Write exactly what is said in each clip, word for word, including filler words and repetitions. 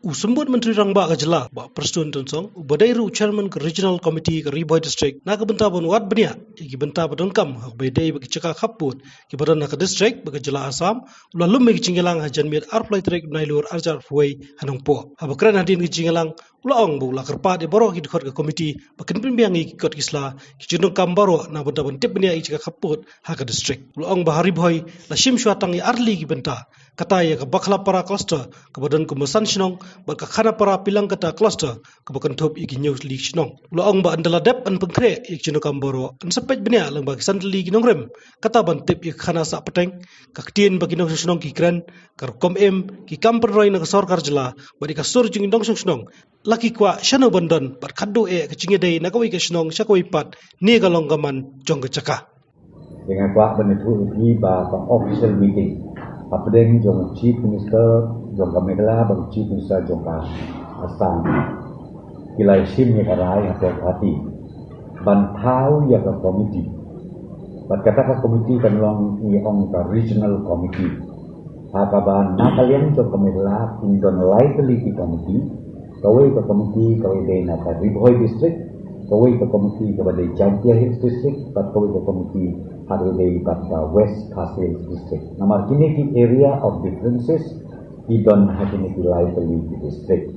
U Symbud Myntri Rangbah ka jylla, Bah Prestone Tynsong, uba dei ruh u Chairman ka Regional Committee ka Ri Bhoi District, na ka bynta ban wad bniah ïa ki bynta ba donkam ha kaba ïadei bad ki jaka khappud kiba don ha ka district bad ka jylla Assam, u la lum ïa ka jingïalang ha janmiet arphew lai tarik Nailur arhajar arphew wei ha Nongpoh. Haba kren hadien ka jingïalang, u la ong ba u la kyrpad ïa baroh ki dkhot ka komiti ba kin pynbiang ïa ki kot ki sla, ki jingdonkam baroh na bynta ban tip bniah ïa ki jaka khappud ha ka district. U la ong ba ha Ri Bhoi la shim shuwa tang ïa artylli ki bynta, kata ïa ka Bakhlapara cluster kaba don kumba san shnong bad ka Khanapara Pilangkata cluster kaba kynthup ïa ki hynñiew tylli ki shnong. U la ong ba ynda la dep ban pynkhreh ïa ki jingdonkam baroh, yn sa peit bniah lyngba ki san tylli ki nongrim, kata ban tip ïa ka khana sah pateng, ka ktien ba ki nongshong shnong ki kren, ka rukom im, ki kam pynroi na ka sorkar jylla bad ïa ka sur jong ki nongshong shnong, la ki kwah shano ban don bad khadduh eh ka jingïadei na kawei ka shnong sha kawei pat, ne ka long ka man jong ka jaka. Te nga kwah ban ïathuh ïa phi ba ka official meeting hapdeng jong u Chief Minister jong ka Meghalaya bad u Chief Minister jong ka Assam, ki la shim ïa ka rai hapoh party ban thaw ïa ka komiti. Bad kata ka komiti kan long ngi ong ka regional committee. Ha kaba na ka liang jong ka Meghalaya kin don lai tylli ki komiti. Kawei ka komiti kaba dei na ka Ri Bhoi District, kawei ka komiti kaba dei Jaintia Hills District, bad kawei ka komiti ha kaba dei bad ka West Khasi Hills District. Namar kine ki area of differences ki don ha kine ki lai tylli ki district.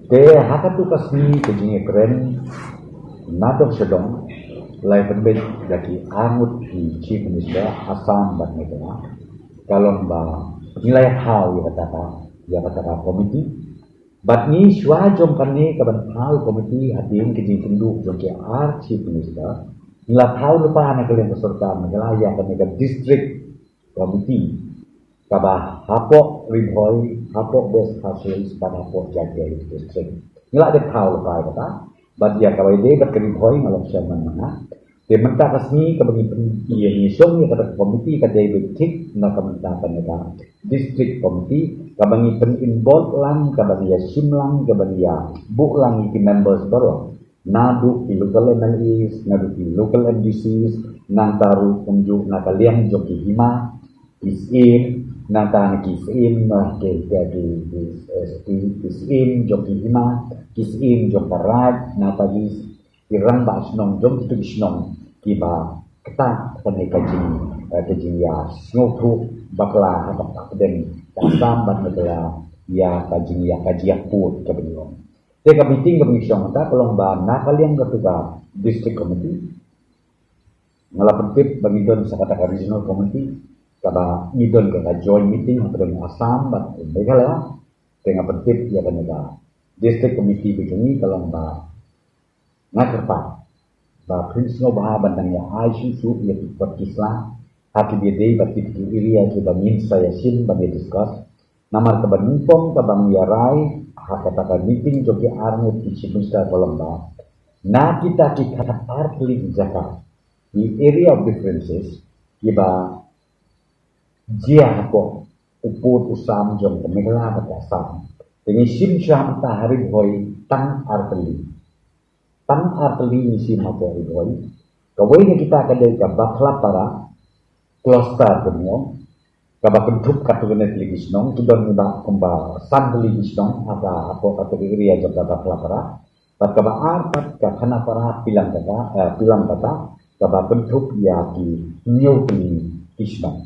Te ha katu ka sngi ka jingïakren nadong shadong, la pynbeit da ki arngut ki Chief Minister Assam bad Meghalaya, ka long ba ngi la ïa thaw ïa kata ka, ïa kata ka komiti. Bad ngi shuwa jong kane ka ban thaw komiti hadien ka jingkynduh jong ki ar Chief Minister, ngi la thaw lypa na ka liang ka sorkar Meghalaya ïa kane ka district committee kaba hapoh Ri Bhoi, hapoh West Khasi Hills bad hapoh Jaintia Hills District. Ngi la dep thaw lypa ïa kata, bad ïa kaba ïadei bad ka Ri Bhoi nga long chairman mynta. Te mynta ka sngi kaba ngi pyn, ïa ngi shong ïa kata ka komiti ka dei beit thik na ka bynta kane ka district committee kaba ngi pyn-involve lang, kaba ngi ïashim lang, kaba ngi ïabuh lang ïa ki members baroh. Naduh ki local M L As, naduh ki local M D Cs, nangta ruh kumjuh na ka liang jong ki hima, ki syiem, nangta na ki syiem, na ki, ki, ki, ki, eh, ki, ki syiem jong ki hima, ki syiem jong ka Raid, nangta ki, ki rangbah shnong jong kitu ki shnong kiba ktah kane ka jing, eh, ka jingïasngewthuh bakla ha ka pdeng ka Assam bad Meghalaya ïa ka jingïa, ka jingïakpud kaba ngi long. Te ka meeting kaba ngi shong mynta ka long ba na ka liang katu ka district committee, nga la pyntip ba ngi don sa kata ka regional committee, kaba ngi don ka, ka joint meeting hapdeng Assam bad Meghalaya. Te nga pyntip ïa kane ka district committee ba jong ngi ka long ba nga kyrpad ba phin sngewbha ban dang ïa ai shuh shuh ïa ki kot ki sla ha kiba ïadei bad kito ki area kiba ngin sa ïashim ban ïa discuss. Namar kaba nyngkong kaba ngi ïa rai ha kata ka meeting jong ki arngut ki Chief Minister ka long ba na kita ki khatar tylli ki jaka, ki area of differences, kiba jia hapoh u pud u sam jong ka Meghalaya bad ka Assam, te ngi shim shuwa mynta ha Ri Bhoi tang artylli. Tang artylli ngi shim hapoh Ri Bhoi. Kawei na kita ka dei ka Bakhlapara cluster kaba ngi ong, kaba kynthup katto katne tylli ki shnong, ki don kumba san tylli ki shnong ha ka, hapoh kata ka area jong ka Bakhlapara. Bad kaba ar pat ka Khanapara Pilangkata, eh, Pilangkata, kaba kynthup ïa ki hynñiew tylli ki shnong.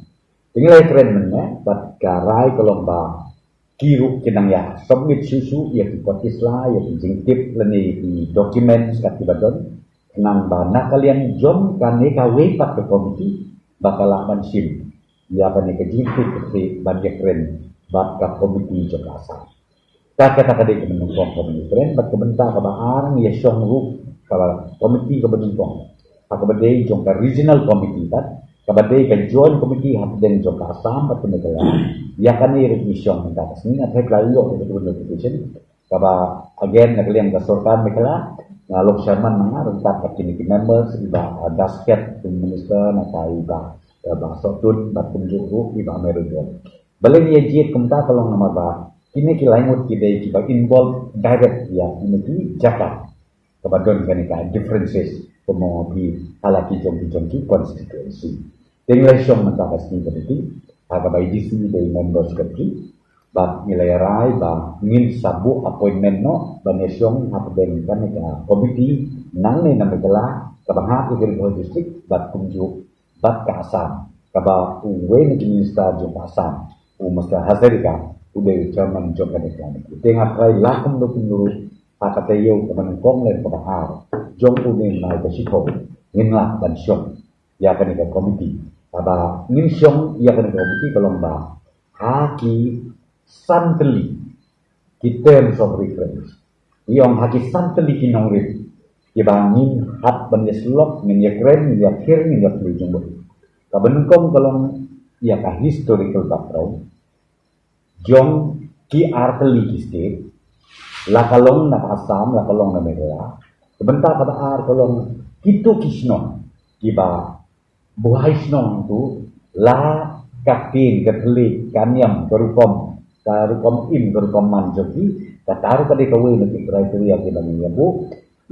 Te ngi la ïakren mynne, bad ka rai ka long ba ki ruh kin nang ïa submit shuh shuh ïa ki kot ki sla, ïa ki jingtip lane ïa ki documents kat kiba don, khnang ba na ka liang jong kane kawei pat ka komiti ba ka lah ban shim ïa kane ka jingtip, ka ban ïakren bad ka komiti jong ka Assam. Ka, kata ka dei kaba nyngkong kaba ngi kren, bad ka bynta kaba ar ngi ïa shong ruh kaba komiti kaba nyngkong ha kaba dei jong ka regional committee pat, kaba dei ka joint committee hapdeng jong ka Assam bad ka Meghalaya. Ïa kane ruh ngi shong mynta ka sngi, nga thep la ïoh ïa ka notification. Kaba again na ka liang ka sorkar Meghalaya, nga long chairman mynta ryngkat bad kine ki members, i Bah, ah, Daskhet, Minister, nangta i Bah, ah, Bah Sohtun, bad kumjuh ruh i Bah Amerul Dewar. Balei ngi ïa jied kumta ka long namar ba kine ki lai ngut ki dei kiba involve direct ïa kine ki jaka kaba don kane ka differences, kumno phi, ha la ki jong ki jong ki constituency. Te ngi la shong mynta ka sngi ka dei ha kaba i D C dei members ka dei. Bad ngi la ïa rai ba ngin sa buh appointment noh ban ïa shong hapdeng kane ka committee nangne na Meghalaya, kaba hap ïa ka Ri Bhoi District bad kumjuh bad ka Assam, kaba uwei na ki minister jong ka Assam, u Mister Hazarika, u dei u chairman jong kane ka committee. Te nga trai la kumno kumno ruh, ha ka taïew kaba nyngkong lem kaba ar jong une u bnai ba shiphew, ngin lah ban shong ïa kane ka committee. Kaba ngin shong ïa kane ka committee ka long ba ha ki san tylli ki terms of reference, ngi ong ha ki san tylli ki nongrim, kiba ngin hap ban ïa slok, ngin ïa kren, ngin ïa khir, ngin ïa plie jong ba. Kaba nyngkong ka long ïa ka historical background jong ki ar tylli ki state, la ka long na Assam, la ka long na Meghalaya. Ka bynta kaba ar ka long kito ki shnong kiba buhai shnong tu, la ka ktien, ka thylliej, ka niam, ka rukom, ka rukom im, ka rukom man jong ki, kata ruh ka dei kawei na ki criteria kiba ngi ïa buh.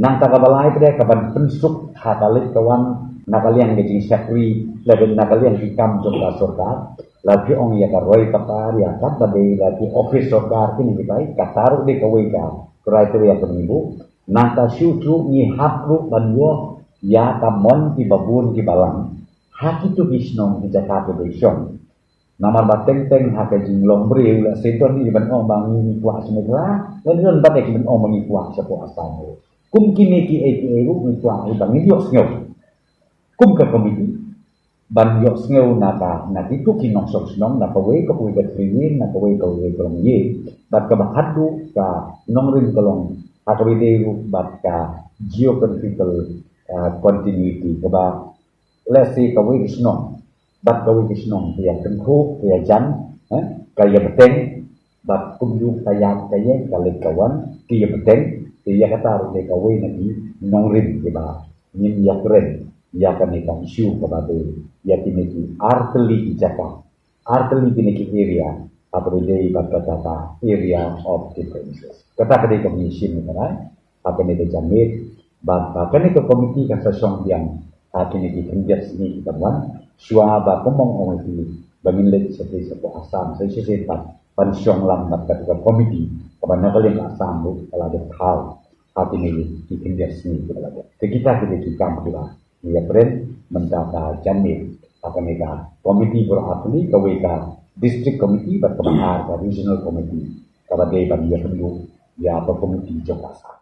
Nangta kaba lai pat ka ban pynsuk ha ka leit ka wan na ka liang ka jingshakri, lada na ka liang ki kam jong ka sorkar, la ki ong ïa ka roi patar, ïa kaba dei la ki office sorkar kine kitai, kata ruh dei kawei ka criteria kaba ngi buh. Nangta shuh shuh ngi hap ruh ban ïoh ïa ka mon kiba bun kiba lang ha kito ki shnong ki jaka kiba shong. Namar ba teng teng ha ka jinglong briew la sdang ïa ban ong ba ngi kwah sha Meghalaya, la don pat ïa ki ban ong ba ngi kwah shapoh Assam ruh. Kum kine kiei kiei ruh ngi kwah ïa ba ngin ïohsngew kum ka committee ban ïohsngew na ka, na kito ki nongshong shnong, na kawei ka, kawei ka three ïing, na kawei ka, kawei ka long ïing, bad kaba haduh ka nongrim ka long ha kaba ïadei ruh bad ka geographical, uh, continuity, kaba lehse kawei ka shnong bad kawei ka shnong ka ïa tyngkhuh, ka ïa jan, eh, ka ïa bteng, bad kumjuh ka ïa, ka ïa, ka leit ka wan, ka ïa bteng, ka ïa, kata ruh dei kawei na ki nongrim kiba ngin ïa kren ïa kane ka issue kaba dei ïa kine ki ar tylli ki jaka, ar tylli kine ki area, ha kaba ïadei bad kata ka area of differences. Kata ka dei kaba ngi shim ïa kane ha kane ka janmiet, bad ba kane ka committee kan sa shong biang ha kine ki khyndiat sngi ki ban wan, shuwa ba kumba ong ïa phi ba ngin leit sha, sha Assam, sha, sha, sha, ban, ban shong lang bad kata ka committee kaba na ka liang Assam ruh ka la dep thaw ha kine ki khyndiat sngi kiba la dep. Te kita ki dei ki kam kiba ngi ïa kren mynta ka janmiet ha kane ka committee baroh ar tylli, kawei ka district committee bad kaba ar ka regional committee kaba dei ban ïa kynduh ïa ka committee jong ka Assam.